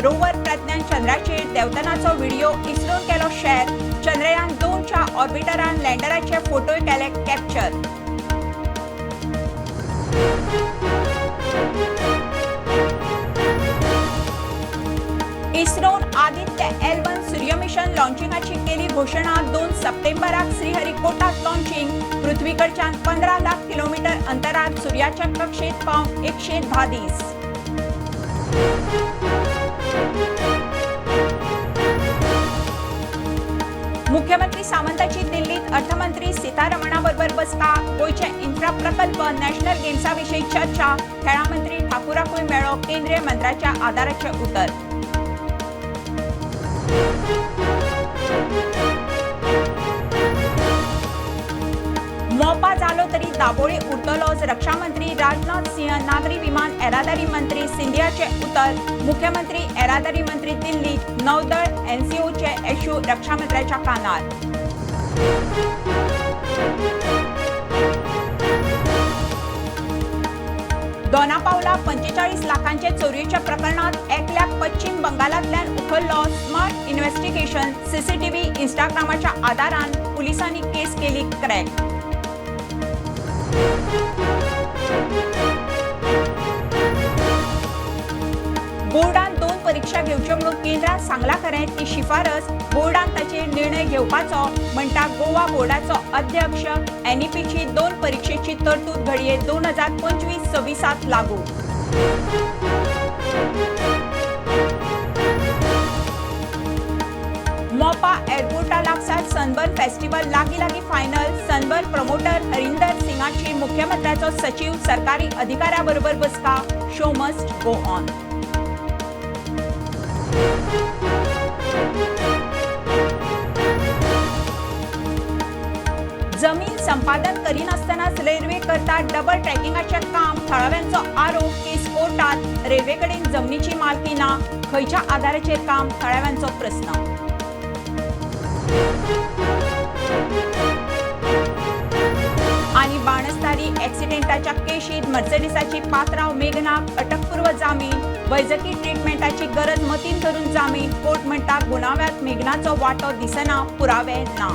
Rover प्रज्ञान चंद्राचेर देंवतनाचो video इस्रोन केलो share. Chandrayaan 2च्या ऑर्बिटरान लँडराचे फोटोय केले capture. इस्रोन Aditya L1 सूर्य mission लॉन्चिंगाची केली घोषणा. 2 सप्टेंबराक श्रीहरिकोटात लॉन्चिंग. पृथ्वीकडच्यान 15 लाख किलोमीटर अंतरार सूर्याच्या कक्षेत पावंक 110 दीस. मुख्यमंत्री सावंताची दिल्लीत अर्थमंत्री सीतारमणाबरोबर बसका. गोंयचे इन्फ्रा प्रकल्प, नॅशनल गेम्सा विशीं चर्चा. खेळां मंत्री ठाकूराकूय मेळ्ळो केंद्रीय मंत्र्याच्या आदाराचें उतर. मोपा जालो तरी दाबोळी उरतलोच, रक्षामंत्री राजनाथ सिंह. नागरी विमान येरादारी मंत्री सिंधियाचे उतर. मुख्यमंत्री, येरादारी मंत्री दिल्लीत. नौदळ एनसीओचे इश्यू रक्षामंत्र्याच्या कानार. दोनापावला 45 लाखांचे चोरयेच्या प्रकरणात एकल्याक पश्चिम बंगालांतल्यान उखल्लो. स्मार्ट इन्व्हेस्टिगेशन, सीसीटीव्ही, इन्स्टाग्रामाच्या आदारान पुलिसांनी केस केली क्रॅक. बोर्डान 2 परीक्षा घेवच्यो म्हणून केंद्रान सांगला खरें, ती शिफारस, बोर्डान ताचेर निर्णय घेवपाचो म्हणटा गोवा बोर्डाचो अध्यक्ष. एनईपीची 2 परीक्षेची तरतूद घडये 2025-26 लागू. मोपा एअरपोर्टा लागसार सनबर्न फेस्टिवल लागीं लागीं फायनल. सनबर्न प्रमोटर हरिंदर सिंगाची मुख्यमंत्र्याचो सचीव, सरकारी अधिकाऱ्या बरोबर बसका. Show must go on. जमीन संपादन करिनासतनाच रेल्वे करता डबल ट्रॅकिंगाचें काम, थळाव्यांचो आरोप. केस कोर्टात. रेल्वेकडेन जमनीची मालकी ना, खंयच्या आधाराचेर काम, थळाव्यांचो प्रस्न. आनी बाणस्तारी ॲक्सिडेंटाच्या केशीत मर्सेडिसाची पात्राव मेघनाक अटकपूर्व जामीन. वैजकी ट्रिटमेंटाची गरज मतींत धरून जामीन. कोर्ट म्हणटा गुन्यांवात मेघनाचो वांटो दिसना, पुरावे ना.